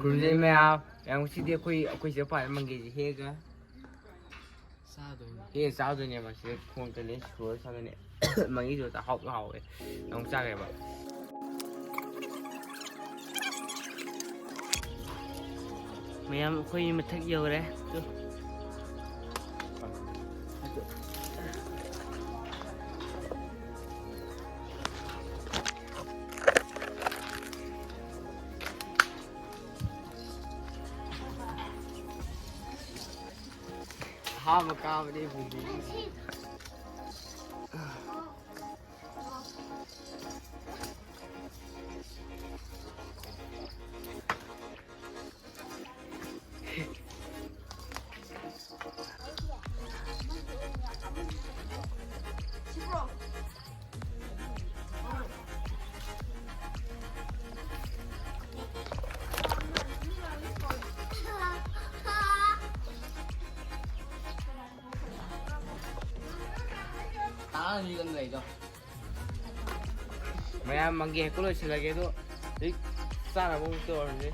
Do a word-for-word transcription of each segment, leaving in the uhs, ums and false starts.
ꯈꯨꯔꯨꯝꯖꯩ ꯃꯌꯥꯝ꯫ ꯃꯌꯥꯝ ꯉꯁꯤꯗꯤ ꯑꯩꯈꯣꯏ, ꯑꯩꯈꯣꯏ ꯆꯦ ꯄꯥꯜ ꯃꯪꯒꯦꯁꯦ ꯍꯦꯛꯑꯒ ꯆꯥꯗꯣꯏꯅꯦ꯫ ꯍꯦꯛꯑ ꯆꯥꯗꯣꯏꯅꯦꯕ꯫ ꯁꯤꯗ ꯈꯣꯡ ꯇꯂꯦ ꯁꯨꯔ ꯆꯥꯗꯣꯏꯅꯦ꯫ ꯃꯪꯒꯦꯁꯨ ꯍꯥꯎꯁꯨ ꯍꯥꯎꯋꯦ꯫ ꯌꯥꯝ ꯆꯥꯈ꯭ꯔꯦꯕ꯫ ꯃꯌꯥꯝ ꯑꯩꯈꯣꯏ ꯃꯊꯛ ꯌꯧꯔꯦ꯫ ꯇꯨ꯫ ꯑꯍꯥꯟꯕ ꯀꯥꯕꯅꯦ ꯄꯨꯟꯁꯤꯒꯤ꯫ ꯇꯥꯔꯅꯤ ꯅꯪ ꯂꯩꯗꯣ꯫ ꯃꯌꯥꯝ ꯃꯪꯒꯦ ꯍꯦꯛꯄ ꯂꯣꯏꯁꯤꯜꯂꯒꯦ ꯑꯗꯣ ꯍꯧꯖꯤꯛ ꯆꯥꯅꯕ ꯑꯃꯨꯛ ꯇꯧꯔꯁꯦ꯫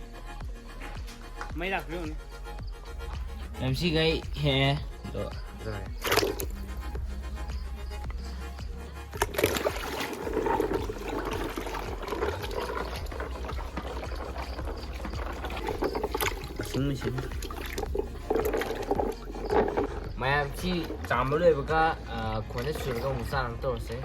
ꯃꯩ ꯂꯥꯛꯄ꯭ꯔꯥ ꯌꯦꯡꯉꯨꯅꯦ꯫ ꯃꯌꯥꯝ ꯁꯤꯈꯩ ꯍꯦꯛꯑꯦ ꯑꯗꯣ ꯂꯣꯏꯔꯦ꯫ ꯋꯥꯁꯤꯡ ꯃꯦꯆꯤꯟ꯫ ꯃꯌꯥꯝ ꯁꯤ ꯆꯥꯝꯕ ꯂꯣꯏꯕꯒ, ꯑ, ꯈꯣꯟꯗ ꯁꯨꯔꯒ ꯑꯃꯨꯛ ꯆꯥꯅꯕ ꯇꯧꯔꯁꯦ꯫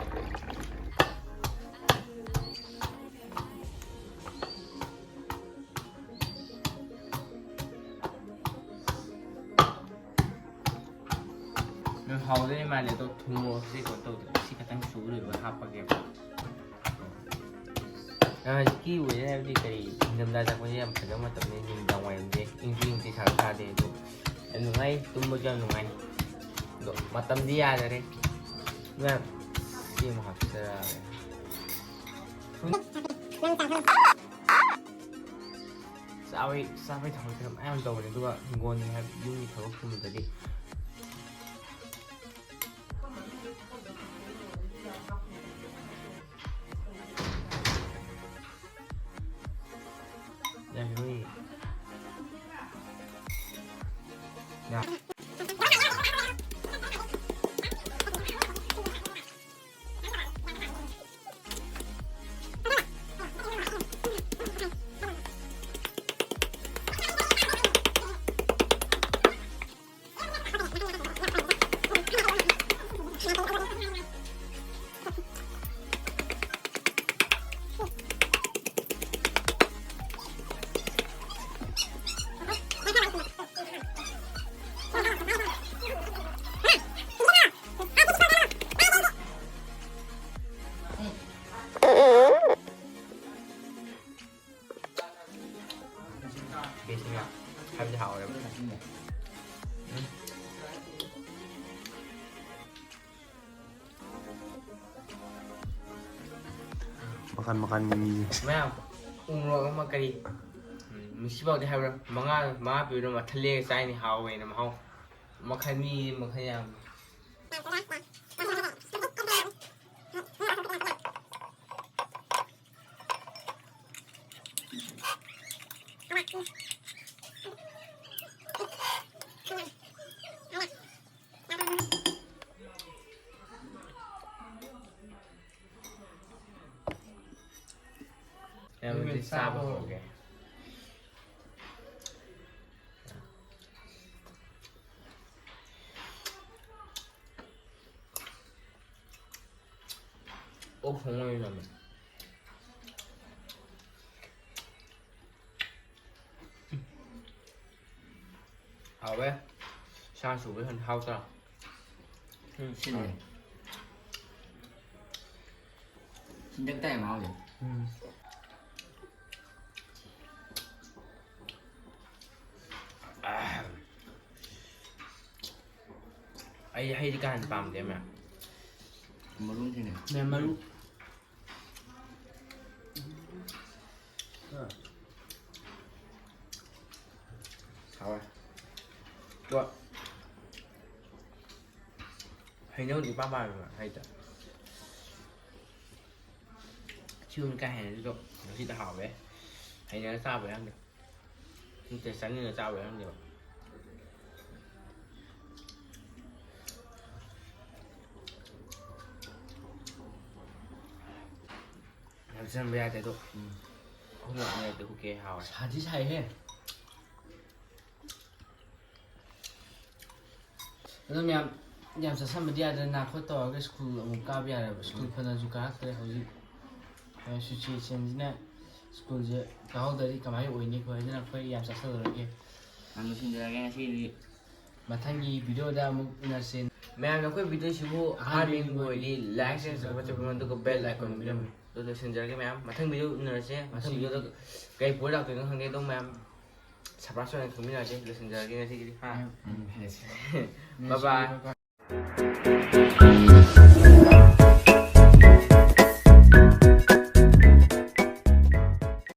ꯎꯝ, ꯍꯥꯎꯗꯣꯏ ꯃꯥꯜꯂꯦ ꯑꯗꯣ ꯊꯨꯝ ꯃꯣꯔꯣꯛꯁꯦ ꯀꯩꯅꯣ ꯇꯧꯗꯦ꯫ ꯁꯤ ꯈꯛꯇꯪ ꯁꯨ ꯂꯣꯏꯕꯒ ꯍꯥꯞꯄꯒꯦꯕ꯫ ꯑ, ꯍꯧꯖꯤꯛꯀꯤ weather ꯍꯥꯏꯕꯗꯤ ꯀꯔꯤ, ꯏꯪꯊꯝꯊꯥ ꯆꯪꯕꯁꯦ ꯌꯥꯝ ꯐꯖꯕ ꯃꯇꯝꯅꯤ꯫ ꯅꯨꯃꯤꯗꯥꯡ ꯋꯥꯏꯔꯝꯁꯦ ꯏꯪꯁꯨ ꯏꯪꯗꯦ, ꯁꯥꯁꯨ ꯁꯥꯗꯦ꯫ ꯑꯗꯣ ꯌꯥꯝ ꯅꯨꯡꯉꯥꯏ, ꯇꯨꯝꯕꯁꯨ ꯌꯥꯝ ꯅꯨꯡꯉꯥꯏ꯫ ꯑꯗꯣ ꯃꯇꯝꯗꯤ ꯌꯥꯗꯔꯦ꯫ ꯃꯌꯥꯝ ꯁꯤ ꯑꯃꯨꯛ ꯍꯥꯞꯆꯔꯛꯑꯒꯦ꯫ ꯆꯥꯕꯩ, ꯆꯥꯕꯩ ꯊꯕꯛꯁꯦ ꯃꯌꯥꯝ ꯇꯧꯕꯅꯦ, ꯑꯗꯨꯒ ꯍꯤꯡꯒꯣꯜꯒꯤ ꯍꯥꯏꯕ ꯌꯨꯝꯒꯤ ꯊꯕꯛ ꯁꯨꯕꯗꯗꯤ ꯌꯥꯔꯣꯏ꯫ ꯌꯥ꯫ ꯕꯦꯁꯅꯤꯒ ꯍꯥꯏꯕꯗꯤ ꯍꯥꯎꯔꯦꯕ꯫ ꯎꯝ꯫ ꯃꯈꯟ ꯃꯈꯟꯒꯤ ꯃꯤꯁꯦ꯫ ꯃꯌꯥꯝ ꯎ ꯃꯣꯔꯣꯛ ꯑꯃ ꯀꯔꯤ, ꯎꯝ, ꯃꯤꯛꯁꯤ ꯄꯥꯎꯗꯔ ꯍꯥꯏꯕ꯭ꯔꯥ? ꯃꯉꯥ, ꯃꯉꯥ ꯄꯤꯕꯗꯣ ꯃꯊꯜ ꯂꯦꯛꯑ ꯆꯥꯏꯅꯤ, ꯍꯥꯎꯋꯦꯅ ꯃꯍꯥꯎ꯫ ꯃꯈꯜ ꯃꯤ ꯃꯈꯜ ꯌꯥꯝ꯫ ꯌꯥꯝꯅꯗꯤ ꯆꯥꯕ ꯍꯧꯔꯒꯦ꯫ ꯑꯣꯛ ꯊꯣꯡꯕ ꯑꯣꯏꯅ ꯅꯝꯃꯦ꯫ ꯍꯥꯎꯋꯦ꯫ ꯁꯥ ꯁꯨꯕ ꯍꯦꯟꯅ ꯍꯥꯎꯇ꯭ꯔꯥ? ꯎꯝ, ꯁꯤꯟꯂꯦ꯫ ꯁꯤꯟꯇꯛ ꯇꯥꯏ ꯃꯍꯥꯎꯁꯦ꯫ ꯎꯝ꯫ ꯑꯩ ꯍꯩꯗꯤ ꯀꯥ ꯍꯦꯟꯅ ꯄꯥꯝꯗꯦ, ꯃꯌꯥꯝ꯫ ꯃꯔꯨꯝꯁꯤꯅꯦ꯫ ꯃꯌꯥꯝ ꯃꯔꯨ꯫ ꯍꯥꯎꯋꯦ꯫ ꯇꯣ꯫ ꯍꯩꯅꯧꯗꯤ ꯏꯄꯥꯝ ꯄꯥꯝꯃꯦꯕ, ꯍꯩꯗ꯫ ꯁꯤꯒꯨꯝꯕ ꯀꯥ ꯍꯦꯟꯅ ꯑꯗꯨꯗꯣ ꯉꯁꯤꯗ ꯍꯥꯎꯋꯦ꯫ ꯍꯩꯅꯔ ꯆꯥꯕ ꯌꯥꯝꯗꯦ꯫ ꯅꯠꯇꯦ, ꯆꯥꯅꯤꯡꯉ ꯆꯥꯕ ꯌꯥꯝꯗꯦꯕ꯫ ꯆꯟꯕ ꯌꯥꯗꯦ ꯑꯗꯣ꯫ ꯑꯍꯨꯝꯂꯛ ꯑꯅꯤꯔꯛꯇꯤ ꯍꯨꯛꯀꯦ꯫ ꯍꯥꯎꯔꯦ꯫ ꯁꯥꯗꯤ ꯁꯥꯏꯍꯦ꯫ ꯑꯗꯣ ꯃꯌꯥꯝ, ꯌꯥꯝ ꯆꯥꯁꯟꯕꯗꯤ ꯌꯥꯗ꯭ꯔꯦ꯫ ꯅꯥ ꯈꯣꯠ ꯇꯧꯔꯒ ꯁ꯭ꯀꯨꯜ ꯑꯃꯨꯛ ꯀꯥꯕ ꯌꯥꯔꯕ꯫ ꯁ꯭ꯀꯨꯜ ꯐꯅꯁꯨ ꯀꯥꯔꯛꯇ꯭ꯔꯦ ꯍꯧꯖꯤꯛ꯫ ꯁꯤꯆꯨꯋꯦꯁꯟꯁꯤꯅ ꯁ꯭ꯀꯨꯜꯁꯦ ꯀꯥꯍꯧꯗ꯭ꯔꯗꯤ ꯀꯃꯥꯏꯅ ꯑꯣꯏꯅꯤ? ꯑꯩꯈꯣꯏ ꯑꯗꯨꯅ ꯑꯩꯈꯣꯏ ꯌꯥꯝ ꯆꯥꯁꯜꯂꯔꯣꯏꯒꯦ꯫ ꯌꯥꯝ ꯂꯣꯏꯁꯤꯟꯖꯔꯒꯦ ꯉꯁꯤꯒꯤꯗꯤ꯫ ꯃꯊꯪꯒꯤ ꯚꯤꯗꯤꯑꯣꯗ ꯑꯃꯨꯛ ꯎꯅꯁꯦ꯫ ꯃꯌꯥꯝꯅ ꯑꯩꯈꯣꯏ ꯚꯤꯗꯤꯑꯣꯁꯤꯕꯨ ꯑꯍꯥꯟꯕ ꯑꯍꯥꯟꯕ ꯌꯦꯡꯕ ꯑꯣꯏꯔꯗꯤ ꯂꯥꯏꯛ, ꯁꯕꯁꯀ꯭ꯔꯥꯏꯕ ꯇꯧꯕꯤꯔꯝꯃꯣ, ꯑꯗꯨꯒ ꯕꯦꯜ ꯑꯥꯏꯀꯣꯟ ꯄꯤꯔꯝꯃꯣ꯫ ꯑꯗꯨ ꯂꯣꯏꯁꯤꯟꯖꯔꯒꯦ ꯃꯌꯥꯝ꯫ ꯃꯊꯪ ꯚꯤꯗꯤꯑꯣ ꯎꯅꯔꯁꯦ꯫ ꯃꯊꯪ ꯚꯤꯗꯤꯑꯣꯗ ꯀꯩ ꯄꯣꯏꯟ ꯂꯥꯛꯇꯣꯏꯅꯣ ꯈꯪꯗꯦ꯫ ꯑꯗꯨꯝ ꯃꯌꯥꯝ ꯁꯔꯄ꯭ꯔꯥꯏꯁ ꯑꯣꯏꯅ ꯈꯪꯃꯤꯟꯅꯔꯁꯦ꯫ ꯂꯣꯏꯁꯤꯟꯖꯔꯒꯦ ꯉꯁꯤꯒꯤꯗꯤ꯫ ꯍꯥ? ꯎꯝ, ꯎꯝ, ꯎꯝ꯫ ꯕꯥꯏ ꯕꯥꯏ꯫